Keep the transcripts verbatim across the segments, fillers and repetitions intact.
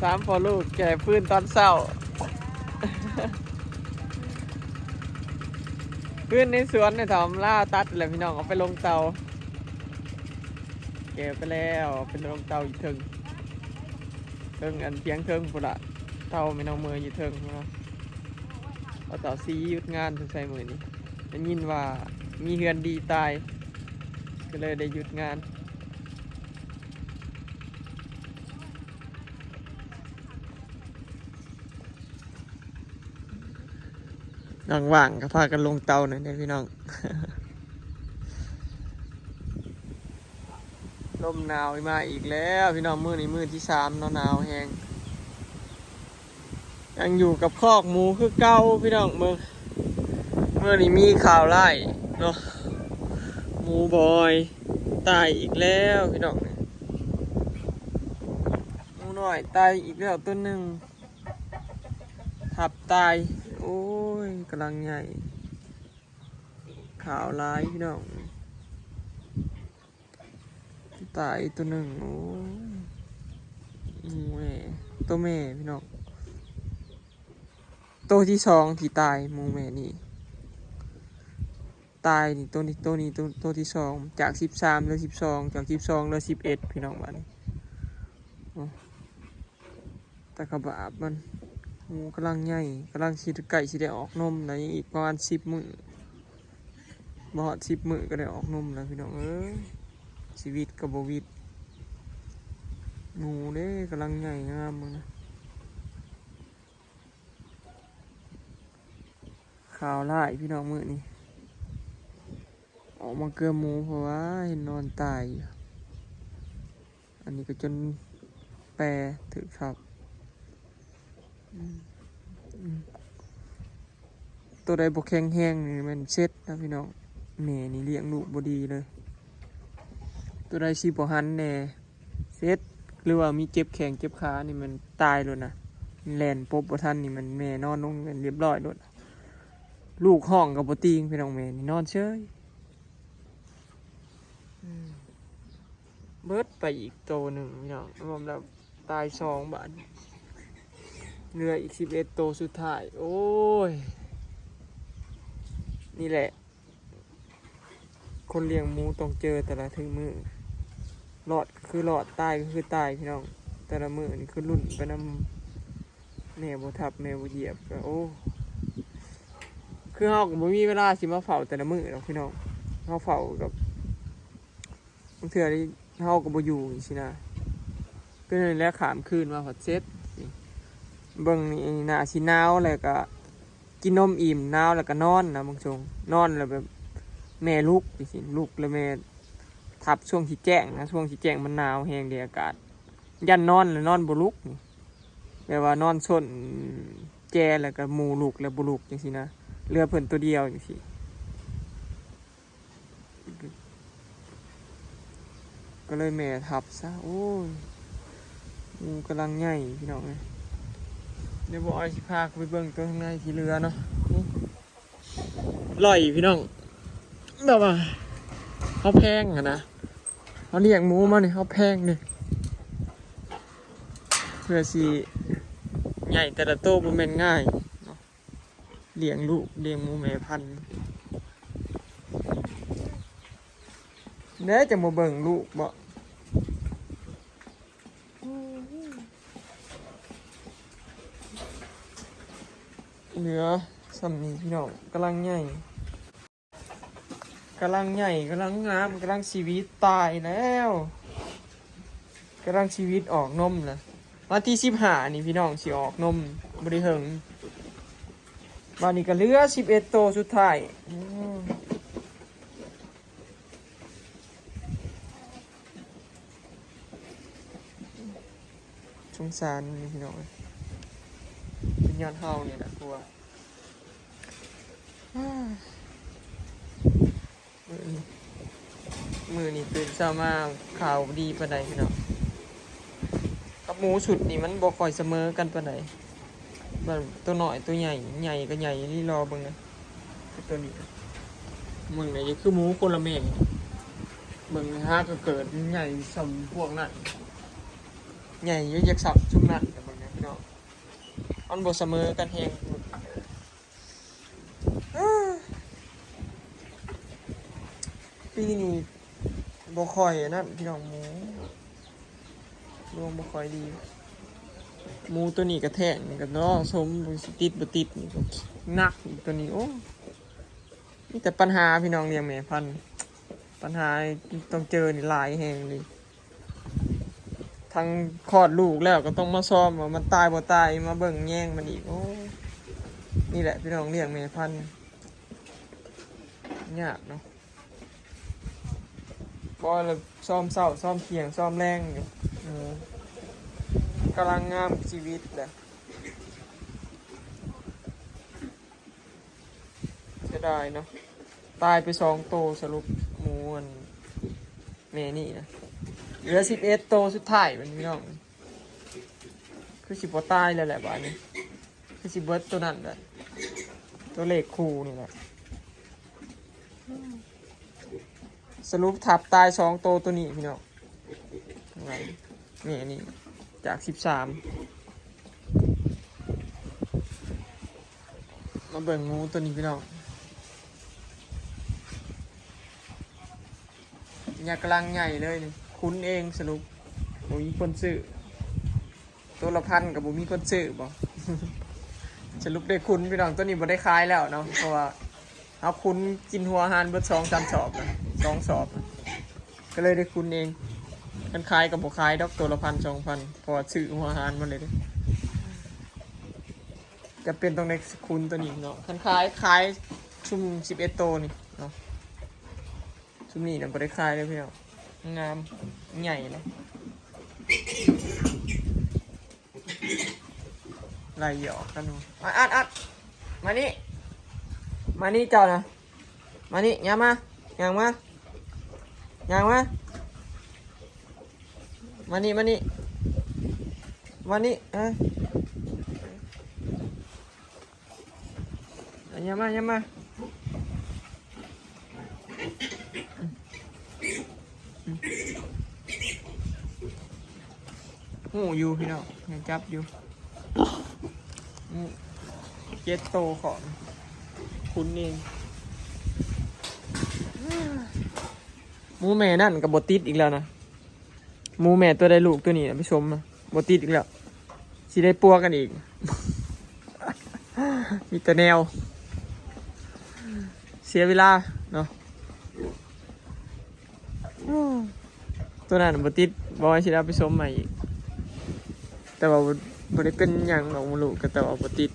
สามพ่อลูกแก่ฟืนตอนเช้า ฟืนในสวนเนี่ยถามล่าตัดแหละพี่น้องเอาไปลงเตา แก่ไปแล้วเป็นลงเตาอยู่เทิงเทิงอันเพียงเทิงพุ้นละเตาไม่น้องเมืออยู่เทิงพุ้นละเอาเตาซีหยุดงานสงสัยมื้อนี้ได้ยินว่ามีเฮือนดีตาย ก็เลยได้หยุดงาน ว่างๆก็พากันลงเตาหน่อยเด้อพี่น้อง ลมหนาวมาอีกแล้วพี่น้องมื้อนี้มื้อที่สามเนาะหนาวแฮงยังอยู่กับคอกหมูคือเก่าพี่น้องเมืองมื้อนี้มีข่าวร้ายเนาะหมูบอยตายอีกแล้วพี่น้องหมูน้อยตายอีกแล้วตัวหนึ่ง ทับตาย โอ้ยกำลังใหญ่ ข่าวร้ายพี่น้อง ตายตัวหนึ่ง โอ้ยหมูแม่ตัวแม่พี่น้อง ตัวที่สองที่ตายหมูแม่นี่ ตายนี่ตัวนี้ตัวนี้ตัวตัวที่สองจากสิบสามเหลือสิบสองจากสิบสองเหลือสิบเอ็ดพี่น้องบ้านนี้ แต่กระบาบมันหมูกำลังใหญ่กำลังสิใกล้สิได้ออกนมแล้วยังอีกประมาณสิบมื้อบ่ฮอดสิบมื้อก็ได้ออกนมแล้วพี่น้องเอ้ยชีวิตก็บ่วิตหมูเด้กำลังใหญ่งามมึงนะข่าวร้ายพี่น้องมื้อนี้ออกมาเกือหมูเพราะว่าเห็นนอนตายอยู่ อันนี้ก็จนแปรถือครับอืมอืมตัวใดบ่แข็งแรงนี่แม่นเสร็จนะพี่น้องแม่นี่เลี้ยงลูกบ่ดีเลย ตัวใดสิบ่หันแน่เสร็จหรือว่ามีเจ็บแข้งเจ็บขานี่มันตายโลดนะแล่นปบบ่ทันนี่มันแม่นอนลงกันเรียบร้อยโลดลูกฮ้องก็บ่ติงพี่น้องแม่นี่นอนเฉยอืม เบิดไปอีกโตหนึ่งพี่น้องรวมแล้วตายสองบาดเหลืออีกสิบเอ็ดโตสุดท้าย โอ้ย นี่แหละ คนเลี้ยงหมูต้องเจอแต่ละถึงมื้อรอดก็คือรอดตายก็คือตายพี่น้อง แต่ละมื้อนี่คือลุ้นไปนำแม่บ่ทับแม่บ่เหยียบก็โอ้คือเฮาก็บ่มีเวลาสิมาเฝ้าแต่ละมื้อดอกพี่น้องเฮาเฝ้ากับ บางเทื่อนี่เฮาก็บ่อยู่จังซี้นะ ก็นั่นแหละข้ามคืนมาผัดเสร็จ เบิ่งนี่น่าสิหนาวแล้วก็กินนมอิ่มหนาวแล้วก็นอนนะบางช่วงนอนแล้วแบบแม่ลุกจังซี้ลุกแล้วแม่ทับช่วงที่แจ้งนะช่วงที่แจ้งมันหนาวแฮงเด้อากาศ ย่านนอนแล้วนอนบ่ลุกนี่แบบว่านอนซนแจแล้วก็หมู่ลุกแล้วบ่ลุกจังซี้นะ เหลือเพิ่นตัวเดียวจังซี้ ก็เลยแม่ทับซะ โอ้ย หมูกำลังใหญ่พี่น้องเอ้ย เดี๋ยวบ่ออยสิพาไปเบิ่งตัวข้างในที่เหลือเนาะ นี่ร่อยพี่น้อง แบบว่าเฮาแพงอะนะ เฮาเลี้ยงหมูมานี่เฮาแพงนี่ เพื่อสิใหญ่แต่ละโตบ่แม่นง่ายเนาะ เลี้ยงลูกเลี้ยงหมูแม่พันธุ์ เด้จะมาเบิ่งลูกบ่ เหลือส่ำนี้พี่น้องกำลังใหญ่กำลังใหญ่กำลังงามกำลังชีวิตตายแล้วกำลังชีวิตออกนมนะวันที่สิบห้านี่พี่น้องสิออกนมบ่ได้เหิงบาดนี้ก็เหลือสิบเอ็ดโตสุดท้ายอืม สงสารมันนี่พี่น้องเอ้ยเป็นย้อนเฮานี่แหละกลัวมื้อนี้มื้อนี้ตื่นเช้ามาข่าวดีปานใดพี่น้องกับหมูชุดนี้มันบ่ค่อยเสมอกันปานใดมันตัวน้อยตัวใหญ่ใหญ่ก็ใหญ่อีหลีรอเบิ่งนะคือตัวนี้มึงเนี่ยคือหมูคนละแม่เบิ่งหาก็เกิดใหญ่ส่ำพวกนั้น ใหญ่อยู่จักสับซุมนั้น พี่น้อง มันบ่เสมอกันแฮง ปีนี้บ่ค่อยอันนั้นพี่น้อง หมู ดวงบ่ค่อยดี หมูตัวนี้ก็แท้งกับน้องสม สิติดบ่ติดนี่ก็หนักอีกตัวนี้ โอ้ มีแต่ปัญหาพี่น้องเลี้ยงแม่พันธุ์ ปัญหาต้องเจอนี่หลายแฮงเลย ทั้งคลอดลูกแล้วก็ต้องมาซ่อมว่ามันตายบ่ตาย มาเบิ่งแยงมันอีก โอ้ นี่แหละพี่น้องเลี้ยงแม่พันธุ์ ยากเนาะ บ่ละซ่อมเช้าซ่อมเที่ยงซ่อมแลงอยู่ เออ กำลังงามชีวิตแหละ เสียดายเนาะ ตายไปสองโต สรุปหมูอันแม่นี่นะ เหลือสิบเอ็ดโตสุดท้ายมันพี่น้อง คือสิบ่ตายแล้วแหละบาดนี้ คือสิเบิดตัวนั้นแหละ ตัวเลขคู่นี่แหละ สรุปทับตายสองโตตัวนี้พี่น้อง นี่นี่ จากสิบสาม มาเบิ่งหมูตัวนี้พี่น้อง ยากำลังใหญ่เลยนี่ ขุนเองสรุป บ่มีคนซื้อ ตัวละพันก็บ่มีคนซื้อบ่ สรุปได้ขุนพี่น้อง ตัวนี้บ่ได้ขายแล้วเนาะ เพราะว่าเอาขุนกินหัวอาหารเบิดสองสามสอบนะ สองสอบนะ ก็เลยได้ขุนเอง คันขายก็บ่ขายดอก ตัวละพันสองพัน เพราะว่าซื้อหัวอาหารมาเลยเด้ จะเป็นต้องได้ขุนตัวนี้เนาะ คันขาย ขายซุมสิบเอ็ดโตนี่เนาะ ซุมนี้นะบ่ได้ขายเลยพี่น้อง งาม ใหญ่เลย ไล่หยอกกันหนู อัด อัด อัด มานี่ มานี่เจ้านะ มานี่ ย่างมา ย่างมา ย่างมา มานี่ มานี่ มานี่ เอ้ย เอาย่างมา ย่างมา หูอยู่พี่น้อง ยังจับอยู่ อืม เจ็ดโตของขุนเอง หมูแม่นั่นก็บ่ติดอีกแล้วนะ หมูแม่ตัวใดลูกตัวนี้นะพี่ชมนะ บ่ติดอีกแล้ว สิได้ปัวกันอีก มีแต่แนว เสียเวลาเนาะ ตัวนั้นบ่ติด บ่ว่าสิได้เอาไปชมใหม่อีก แต่ว่าบ่ บ่ได้เป็นหยังดอกบ่รู้ ก็แต่ว่าบ่ติด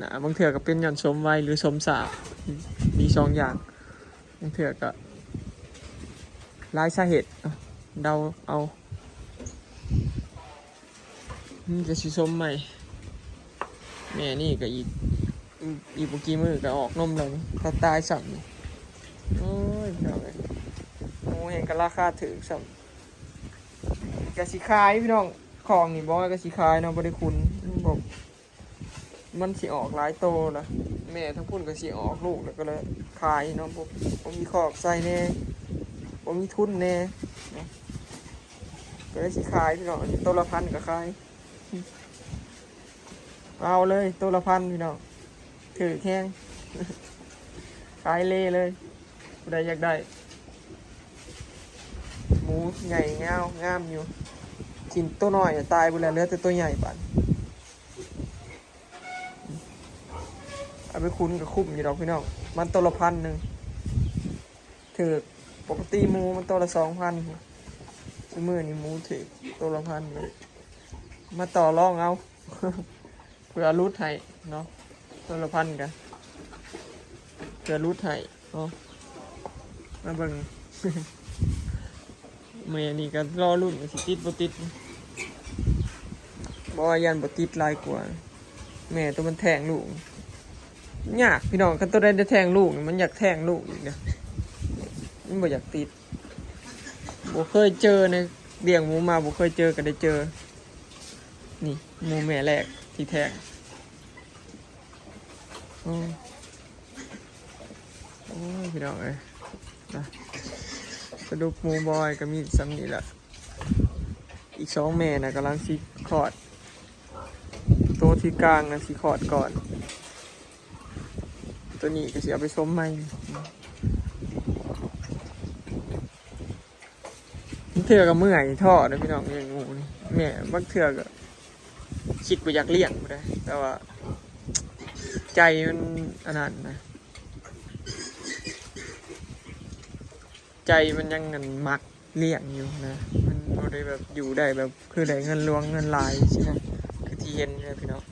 นะ บางเทื่อก็เป็นย้อนชมไวหรือชมช้า มีสองอย่าง บางเทื่อก็หลายสาเหตุ เอ้า เดาเอา มันก็สิชมใหม่ แม่นี่ก็อีก อีกบ่กี่มื้อก็ออกนมแล้วนี่ ถ้าตายซ้ำนี่ โอ้ย พี่น้องเอ้ย หมูแฮงก็ราคาถูกซ้ำ ก็สิขายพี่น้อง ของนี่บ่ว่าก็สิขายเนาะ บ่ได้ขุน มันบ่ มันสิออกหลายโตละ แม่ทั้งพุ้นก็สิออกลูกแล้วก็เลยขายเนาะ บ่ บ่มีคอกใส่แน่ บ่มีทุนแน่เนาะ ก็เลยสิขายพี่น้อง อันนี้โตละพันก็ขาย เอาเลย โตละพันพี่น้อง ถือแฮง ขายเลยเลย ผู้ใดอยากได้ หมูใหญ่งาว งามอยู่ กินตัวน้อยน่ะตายไปแล้ว เหลือแต่ตัวใหญ่บาด เอาไปขุนก็คุ้มอยู่ดอกพี่น้อง มันตัวละพันหนึ่ง ถืก ปกติหมูมันตัวละสองพัน ซุมื้อนี้หมูถืก ตัวละพันเลย มาต่อรองเอา เผื่อลดให้เนาะ ตัวละพันกัน เผื่อลดให้เนาะ มาเบิ่ง แม่นี่ก็รอลุ้นว่าสิติดบ่ติด บ่ว่าย่านบ่ติดหลายกว่า แม่ตัวมันแท้งลูก ยากพี่น้อง คันตัวใดได้แท้งลูกนี่มันอยากแท้งลูกอีกนะ มันบ่อยากติด บ่เคยเจอใน เลี้ยงหมูมาบ่เคยเจอก็ได้เจอ นี่หมูแม่แรกที่แท้ง อืม โอ้ย พี่น้องเอ้ย นะ สรุปหมูบอยก็มีส่ำนี้แหละ อีกสองแม่นะกำลังสิคลอด ตัวที่กลางนะสิคลอดก่อน ตัวนี้ก็สิเอาไปสมใหม่ บางเทื่อก็เมื่อยท้อเด้อพี่น้อง เลี้ยงหมูนี่ แม่บางเทื่อก็คิดบ่อยากเลี้ยงบ่ได้ แต่ว่า ใจมันอันนั้นนะ ใจมันยังงันมักเลี้ยงอยู่นะ มันบ่ได้แบบอยู่ได้แบบคือได้เงินหลวงเงินหลายสินะ คือที่เห็นเนี่ยพี่น้อง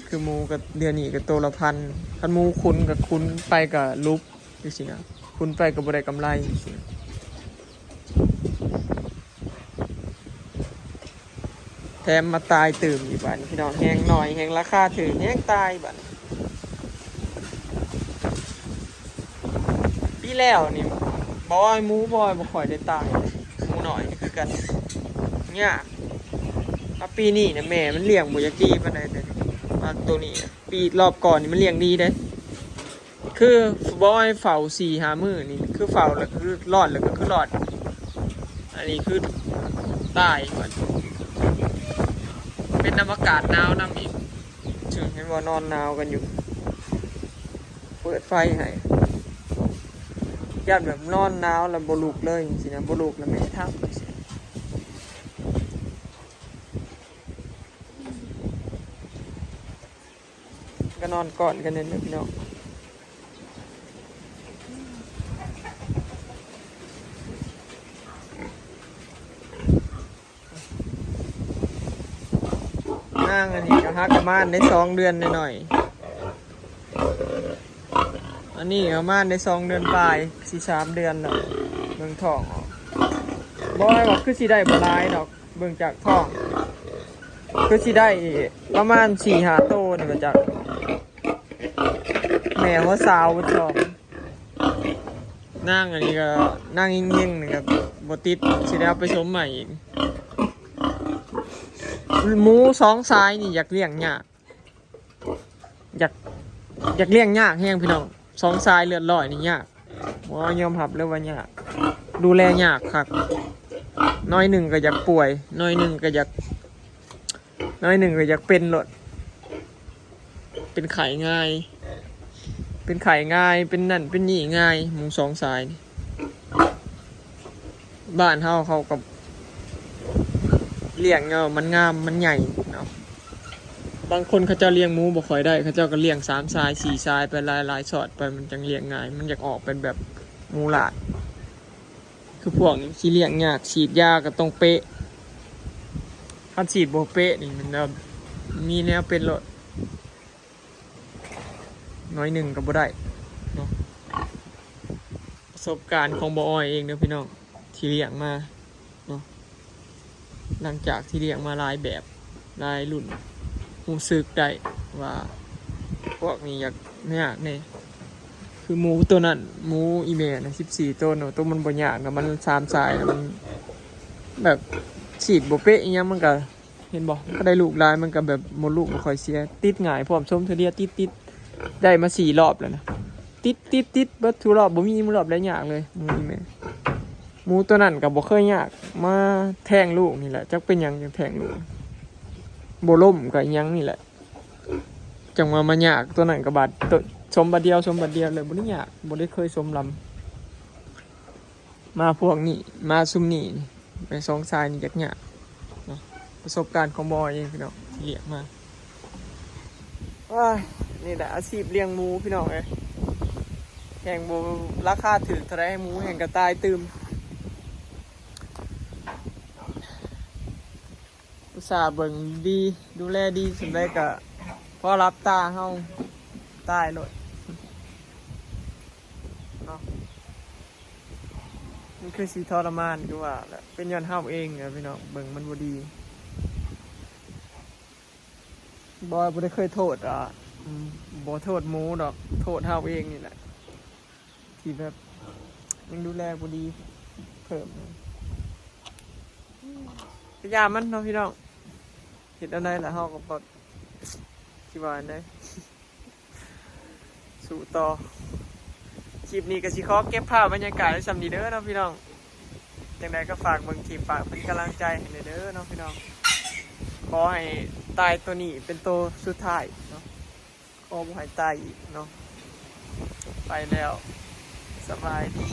คือหมูก็เดี๋ยวนี้ก็โตละพัน คันหมูขุนก็ขุนไปก็หลุบจังซี้นะ ขุนไปก็บ่ได้กำไรจังซี้นะ แถมมาตายตื่มอีกบัดนี้พี่น้อง แฮงน้อยแฮงราคาถูกแฮงตายบัดนี้ ปีแล้วนี่ บอยหมูบอยบ่ค่อยได้ตาย หมูน้อยนี่คือกัน ยาก มาปีนี้นะแม่มันเลี้ยงบ่อยากดีปานใดเด้ มาตัวนี้นะ ปีรอบก่อนนี่มันเลี้ยงดีเด้ คือบ่ให้เฝ้าสี่ห้ามื้อนี่ คือเฝ้าแล้วคือรอดแล้วก็คือรอด อันนี้คือตายก่อน เป็นนำอากาศหนาวนำอีก ถึงเห็นว่านอนหนาวกันอยู่ เปิดไฟให้ ย่านแบบนอนหนาวแล้วบ่ลุกเลยจังซี้นะ บ่ลุกแล้วแม่ทับจังซี้ ก็นอนกอดกันเนี่ยนะพี่น้อง นางอันนี้ก็หากะมานได้สองเดือนหน่อยๆ อันนี้กะมานได้สองเดือนปลาย สิสามเดือนแล้ว เบิ่งท้องออก บ่ว่าคือสิได้บ่หลายดอก เบิ่งจากท้อง คือสิได้ประมาณสี่ห้าโตนี่บ่จัก แม่หัวสาวบ่ท้อง นางอันนี้ก็ นางเฮงๆนี่ก็บ่ติด สิได้เอาไปสมใหม่อีก หมูสองสายนี่อยากเลี้ยงยาก อยาก อยากเลี้ยงยากแฮงพี่น้อง สองสายเลือดร้อยนี่ยาก บ่ยอมรับเลยว่ายาก ดูแลยากคัก น้อยหนึ่งก็อยากป่วย น้อยหนึ่งก็อยาก น้อยหนึ่งก็อยากเป็นโลด เป็นไข้ง่าย เป็นไข้ง่าย เป็นนั่นเป็นนี่ง่าย หมูสองสายนี่ บ้านเฮาเขาก็เลี้ยงเนาะ มันงาม มันใหญ่เนาะ บางคนเขาเจ้าเลี้ยงหมูบ่ค่อยได้ เขาเจ้าก็เลี้ยงสามสาย สี่สายไป หลายๆ สอดไป มันจั่งเลี้ยงง่าย มันอยากออกเป็นแบบหมูหลาด คือพวกนี้สิเลี้ยงยาก ฉีดยาก็ต้องเป๊ะ คันฉีดบ่เป๊ะนี่มันแบบมีแนวเป็นโลด น้อยหนึ่งก็บ่ได้เนาะ ประสบการณ์ของบ่ออยเองเด้อพี่น้อง ที่เลี้ยงมาเนาะ หลังจากที่เลี้ยงมาหลายแบบหลายรุ่น รู้สึกได้ว่าพวกนี้อยากยากแน่ คือหมูตัวนั้น หมูอีแม่นะ สิบสี่โตเนาะ ตัวมันบ่ยากนะ มันสามสายนะ มันแบบฉีดบ่เป๊ะอิหยัง มันก็ เห็นบ่ มันก็ได้ลูกหลาย มันก็แบบมดลูกบ่ค่อยเสีย ติดง่ายพร้อม สมเทื่อเดียวติด ติด ได้มาสี่รอบแล้วนะ ติด ติด ติดเบิดทุกรอบ บ่มีรอบใดยากเลย หมูอีแม่ หมูตัวนั้นก็บ่เคยยาก มาแท้งลูกนี่แหละ จักเป็นหยังจั่งแท้งลูก บ่ล้มก็อิหยังนี่แหละ จั่งว่ามายาก ตัวนั้นก็บาด ตัว สมบาดเดียว สมบาดเดียวเลย บ่ได้ยาก บ่ได้เคยสมลำ มาพวกนี้ มาซุมนี้นี่ ไปสองสายนี่ยากๆเนาะ ประสบการณ์ของบ่ออยเองพี่น้อง ที่เลี้ยงมา อ้าย นี่แหละอาชีพเลี้ยงหมูพี่น้องเอ้ย แฮงบ่ ราคาถูกเท่าใด หมูแฮงก็ตายตื่ม อุตส่าห์เบิ่งดี ดูแลดีส่ำใดก็พอหลับตาเฮาตายโลดเนาะ มันคือสิทรมานคือว่าแหละ เป็นย้อนเฮาเองอะพี่น้อง เบิ่งมันบ่ดี บ่ บ่ได้เคยโทษ อ่า อืม บ่โทษหมูดอก โทษเฮาเองนี่แหละ ที่แบบยังดูแลบ่ดีเพิ่ม พยายามมันเนาะพี่น้อง เฮ็ดแนวใดล่ะ เฮาก็บ่ สิว่าแนวใด สู้ต่อ คลิปนี้ก็สิขอเก็บภาพบรรยากาศไว้ส่ำนี้เด้อเนาะพี่น้อง จังใดก็ฝากเบิ่งคลิป ฝากเป็นกำลังใจให้เด้อเนาะพี่น้อง ขอให้ตายตัวนี้เป็นตัวสุดท้ายเนาะ ขอบ่ให้ตายอีกเนาะ ไปแล้ว สบายดี